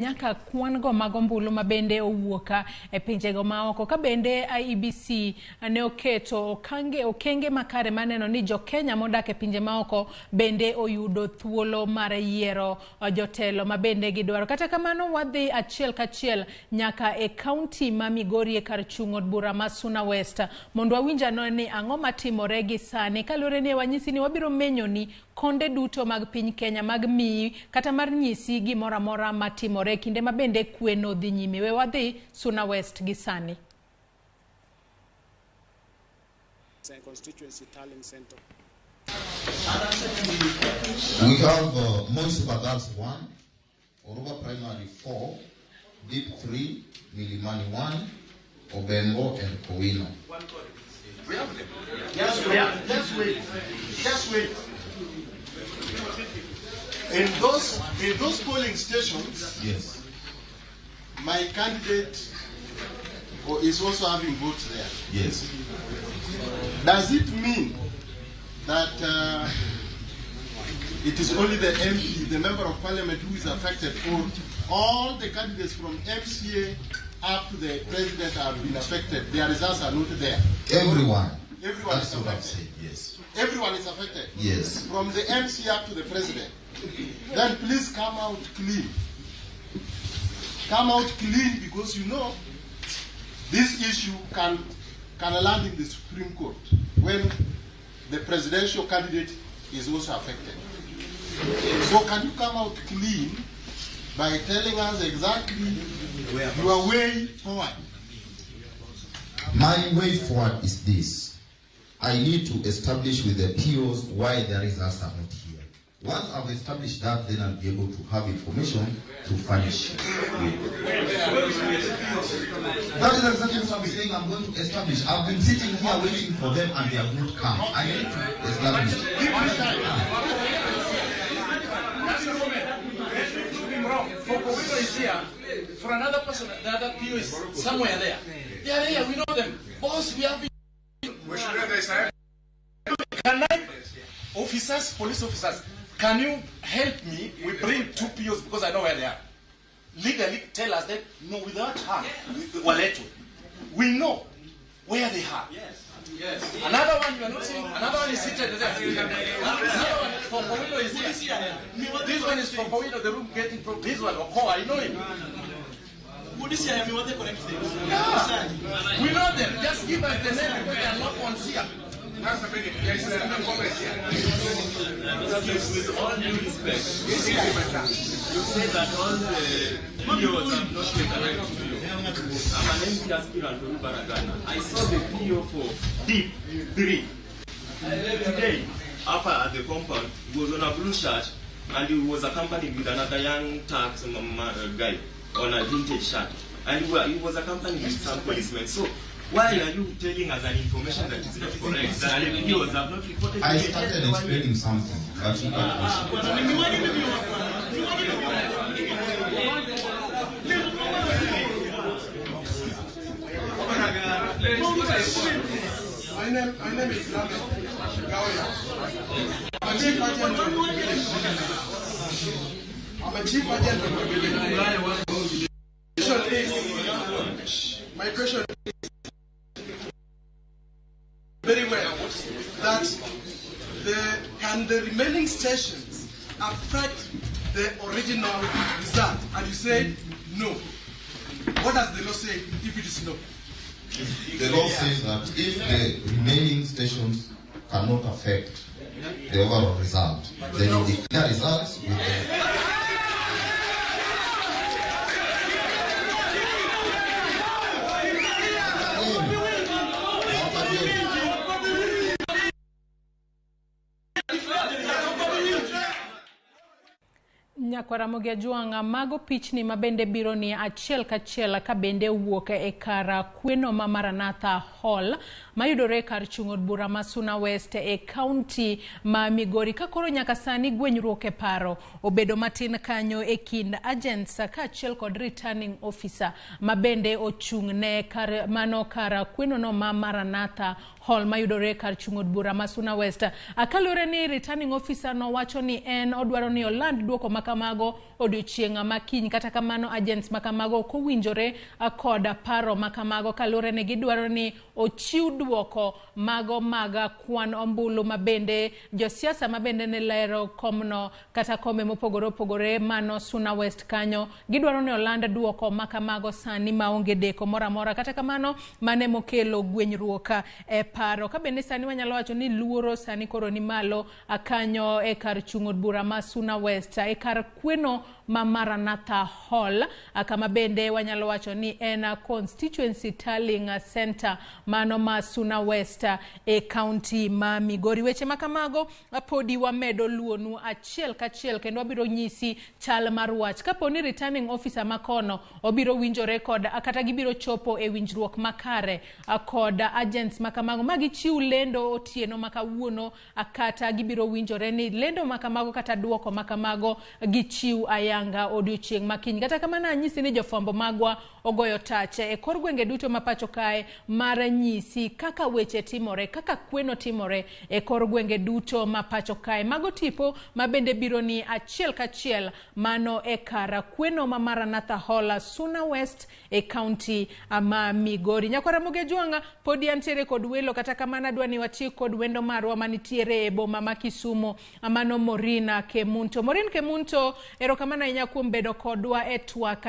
Nyaka kwan go mag ombulu ma bende owuok e pinjego maoko. Ka bende IEBC ne oketo okange, okenge makare maneno ni jo Kenya modak e pinje maoko bende oyudo thuolo mar yiero jotelo ma bende gidwaro. Kata kamano wadhi achiel kachiel nyaka e kaunti ma Migori e kar chung' od bura ma Suna West mondo wawinj ane ni ang'o matimore gi sani. Kaluwore ni wanyisi ni wabiro menyoni konde duto mag piny Kenya mag miyi kata mar nyisi gimoro amora matimore kinde ma bende kweno dhi nyime. We wadhi Suna West gi sani. Constituency tallying center. We have Moi Suba Girls 1, Oruba Primary 4, Deep 3, Milimani 1, Obembo and Kowino. Just wait. Just wait. Just wait. In those polling stations, my candidate is also having votes there. Yes. Does it mean that it is only the MP, the member of parliament, who is affected, or all the candidates from MCA up to the president have been affected? Their results are not there. Everyone. Everyone That's is what I've affected. said. Yes. Everyone is affected. Yes. From the MC up to the president. Then please come out clean. Come out clean because you know this issue can land in the Supreme Court when the presidential candidate is also affected. So can you come out clean by telling us exactly your way forward? My way forward is this. I need to establish with the POs why the results are not here. Once I've established that, then I'll be able to have information to furnish with. That is exactly what I'm saying. I'm going to establish. I've been sitting here waiting for them and they have not come. I need to establish. Give me time. Just a moment. Let me prove him wrong. For Kowino is here. For another person, the other PO is somewhere there. They are here. We know them. Boss, we have been. Can I, officers, police officers, can you help me? We bring two POs because I know where they are. Legally tell us that, no, without harm, waletwe. We know where they are. Yes. Another one you are not seeing. Another one is seated there. Another one for Kowino is here. This one is for Kowino, the room getting from this one. Okoa, I know him. Yeah. We know them. Just give us the name because they are not ones here. Just a minute. There is another comment here. With all due respect, you say that all the POs have not yet arrived to you. I'm an MP aspirant from Baragana. I saw the PO for Deep 3. Today, up at the compound, he was on a blue shirt and he was accompanied with another young tax guy on a vintage shirt. And he was accompanied with some policemen. So, why are you telling us an information that is not correct? That the POs have not reported? I started explaining something, but you can't push. My name is Lamek Gawya. I'm a chief agent of I'm a chief agent of My question is very well that can the remaining stations affect the original result? And you said no. What does the law say if it is no? The law says that if the remaining stations cannot affect the overall result, then you declare results with the Again, again. Nyakwara Ramogi Ajwang', mago pichni ma bende biro ni achiel kachiel ka bende wuok e kar kweno ma Maranatha Hall mayudore e kar chung' od bura ma Suna West e kaunti ma Migori. Ka koro nyaka sani gwenyruok e paro obedo matin kanyo e kind agents kaachiel kod returning officer ma bende ochung' ne kar mano kar kweno no ma Maranatha Hall mayudore kar chung' od bura ma Suna West. Kaluwore ni returning officer nowacho ni en odwaro ni oland duoko makamago odiochieng' makiny. Kata kamano agents makamago ok owinjore kod paro makamago kaluwore ni gidwaro ni ochiw duoko mago mag kwan ombulu mabende josiasa mabende ne lero komno kata kombe mopogore opogore mano Suna West kanyo gidwaro ni oland duoko makamago sani maonge deko moro amora. Kata kamano mane mokelo gwenyruok e paro ka bende sani wanyalo wacho ni luoro sani koro ni malo kanyo e kar chung' od bura ma Suna West e kar kweno ma Maranatha Hall kama bende wanyalo wacho ni en constituency tallying center mano ma Suna West e county ma Migori. Weche makamago podi wamedo luonu achiel kachiel kendo wabiro nyisi chal mar wach. Kapo ni returning officer makono obiro winjore kod kata gibiro chopo e winjruok makare kod agents makamago ma gichiw lendo otieno makawuono kata gibiro winjore ni lendo makamago kata duoko makamago gichiw ayanga odiochieng' makiny. Kata kamano anyisi ni jofwambo magwa ogoyo tache e kor gwenge duto ma pacho kae mar nyisi kaka weche timore, kaka kweno timore e kor gwenge duto ma pacho kae. Mago tipo ma bende biro ni achiel kachiel mano e kar kweno ma Maranatha Hall, Suna West e county ma Migori. Nyakwara Ramogi Ajwang'a podi antiere kod welo, kata kamano adwa ni watiek kod wendo marwa manitiere e boma ma Kisumu mano Maureen Kemunto. Maureen Kemunto, erokamano ahinya kuom bedo kodwa e twak.